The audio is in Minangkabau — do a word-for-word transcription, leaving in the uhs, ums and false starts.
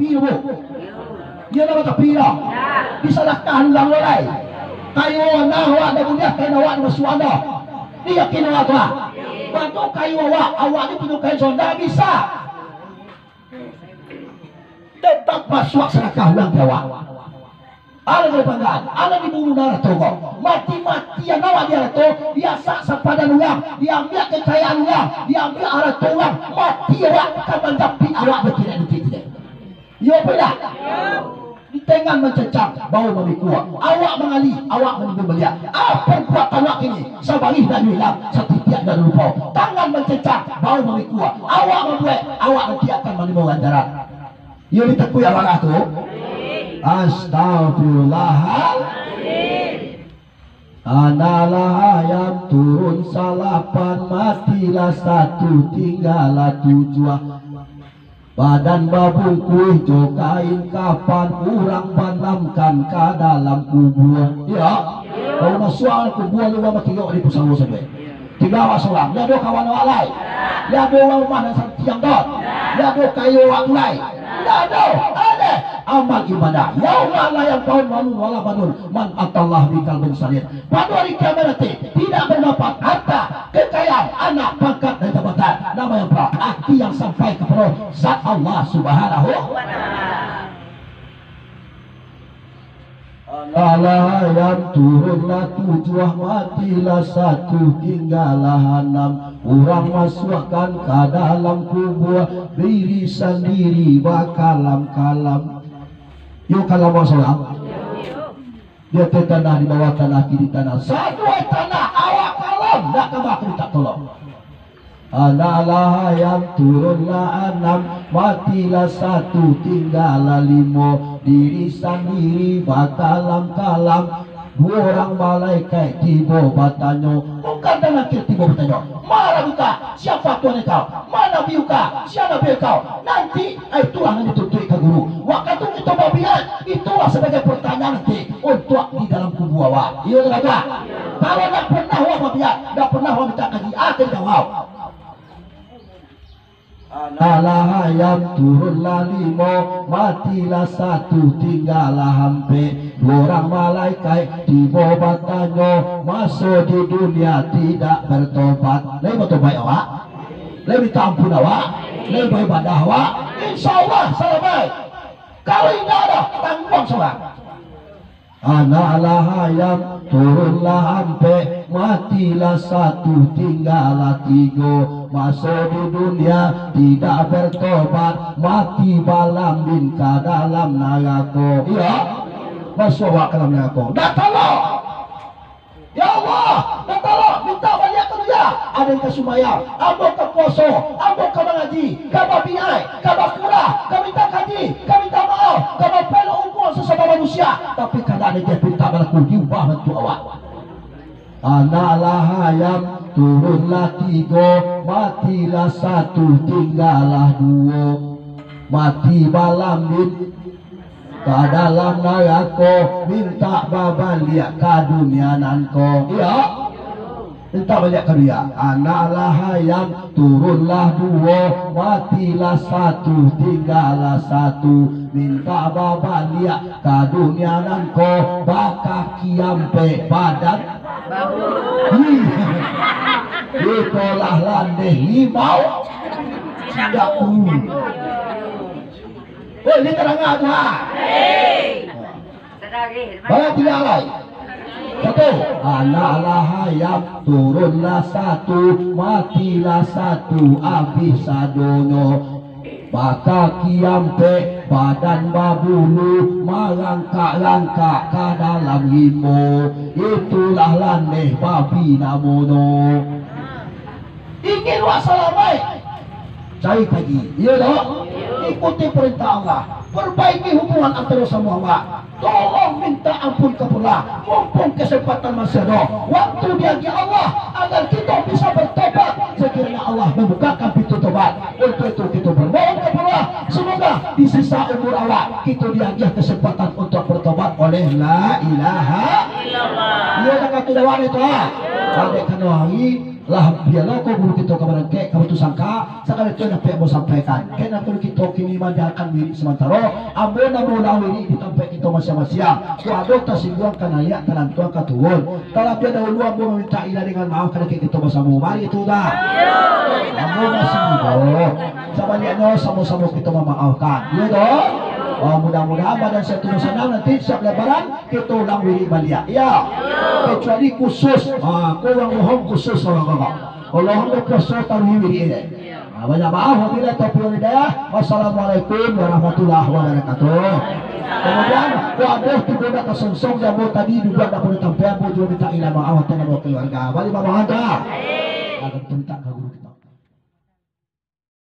Iyo, Bu. Iyo, lah batapi lah. Disadakah urang lo lai. Kayo nah awak dah buliah, kain awak dah masuak dah. Diyakin awak tu lah. Bantu kayo awak, awak ni punyo kain sonda bisa. Tetap masuak sadakah urang ka awak. Alah dipanggaan, alah diburu narato ko. Mati-matian awak di arato, diasak sampadan urang, diambiak kekayaan urang, diambiak arato urang, mati awak ka manjapik awak batirek-tirek. Iyo apo indak? Di tangan mancacang, bau mamikua. Awak mangali, awak manimbuang baliak. Ah, parbuatan awak kini, sabarih ndak ilang, satitiak ndak lupo. Tangan mancacang, bau mamikua. Awak mambuek, awak nanti akan manimbuang ganjaran. Iyo ditakuik awak tu. Astagfirullahaladzim. Anak lah ayam turun salapan, matilah satu, tinggalah tujuah. Badan babungkuih jo kain kapan, urang banamkan ka dalam kubua. Iyo. Kalau masuak dalam kubua, lu urang batengok di pusaro sajo. Tingga awak surang, ndak ado kawan awak lai. Ndak ado urang rumah nan santiang doh. Ndak ado kayo awak tu lai. Ndak ado. Alah, amal ibadah. Yauma la yanfa'u malun wala banun man atallaha biqalbin salim. Pado hari kiamat nanti, tidak bermanfaat harta, kekayaan, anak, pangkat, dan jabatan. Namo yang pra, hati yang sampai kepada Zat Allah Subhanahu wa Ta'ala. Anak lah ayam turunlah tujuah, matilah satu, tinggalah anam. Urang masuakkan ka dalam kubua, diri sandiri bakalam-kalam. Yo kalam surang. Di ateh tanah, di bawah tanah, kiri tanah. Saduai tanah, awak kalam, ndak ka ba ka mintak tolong. Anak lah ayam, turunlah anam, matilah satu, tinggalah limo, diri sandiri bakalam-kalam. Duo urang malaikat tibo batanyo, mungkar dan nakir tibo batanyo, "Ma rabbuka, siapa Tuhan engkau? Ma nabiyuka, sia nabi engkau?" Nanti, itulah nan dituntuik ka guru. Wakatu kito babaiat, itulah sabagai pertanyaan nanti. Untuak di dalam kubua awak. Iyo, ndak? Kalau ndak pernah awak babaiat, ndak pernah awak mintak kaji, akan dijawab. Anak lah ayam, turunlah limo, matilah satu, tinggalah ampek. Duo urang malaikat tibo batanyo, maso di dunia tidak bertobat. Lai batobat awak? Lai minta ampun awak? Lai baibadah awak? Insya Allah salamaik. Kalau indak, ado tangguang surang. Anak lah ayam, turunlah ampek, matilah satu, tinggalah tigo. Maso di dunia tidak bertobat, mati balambin ka dalam narako. Iyo, masuak awak ka dalam narako. Ndak tolong. Ya Allah, ndak tolong, mintak baliak ka dunia. Ado nan ka sumbayang, ambo ka puaso, ambo ka mangaji, ka babaiat, ka bakurah, ka minta kaji, ka minta maaf, ka bapanjang umua sasamo manusia. Tapi kandak nitih pintak balaku, diubah bantuak awak. Anak lah ayam, turunlah tigo, matilah satu, tinggalah duo. Mati balambin ka dalam narako, mintak babaliak ka dunia nan ko. Iyo. Mintak baliak ka dunia. Anak lah ayam, turunlah duo, matilah satu, tinggalah satu. Mintak babaliak ka dunia nan ko, bakaki ampek badan. Ih. Ikolah landeh limau. Tidak. Woi, ni tarang ah, tu ha. Hei. Bala tingga lai. Satu. Anak lah ayam, turunlah satu, matilah satu, abih sadonyo. Bakaki ampek, badan babulu, marangkak-rangkak ka dalam rimbo. Itulah landeh babi namonyo. Ingin wak salamaik, cari kaji. Iyo doh? Ikuti perintah Allah. Perbaiki hubungan antaro samo awak. Tolong minta ampun ka Allah. Mumpung kesempatan masih ado. Waktu diagiah Allah agar kito bisa bertobat. Sekiranya Allah membukakan pintu tobat. Untuk itu kito bermohon ka Allah. Semoga di sisa umur awak, kito diagiah kesempatan untuk bertobat oleh la ilaha illallah. Iyo dah kata dawan itu ha. Pada kano hari, Lah, bialah ko guru kito ka barangkek, ka batusangka, sakali tu nan dapek ambo sampaikan. Kena perlu kito kini manjalankan wirid samantaro, ambo nan maulang wirid di tampek kito masiang-masiang. Kok ado tasingguang ka naiak, talantuang ka turun. Talabiah dahulu ambo mamintak ilah dengan maaf ka dakek kito basamo. Mari tu dah. Ambo masih mudo. Sabaliaknyo samo-samo kito mamaafkan. Iyo doh? Oh, mudah-mudahan badan satu sanang nanti siap lebaran. Kito ulang wirid baliak, ya. Kecuali khusus, ah, ko urang bohong khusus urang kagak. Kalau urang bapuaso taruih wirid, eh. Ah, banyak maaf, wabillahi taufiq wal hidayah. Wassalamualaikum warahmatullahi wabarakatuh. Kemudian, ko ado tibo dak tasongsong di ambo tadi, duduak dak pado tampek, ambo juo mintak ilah maaf atau namo keluarga. Bali mamaaf dah. Akan mintak ka guru kito.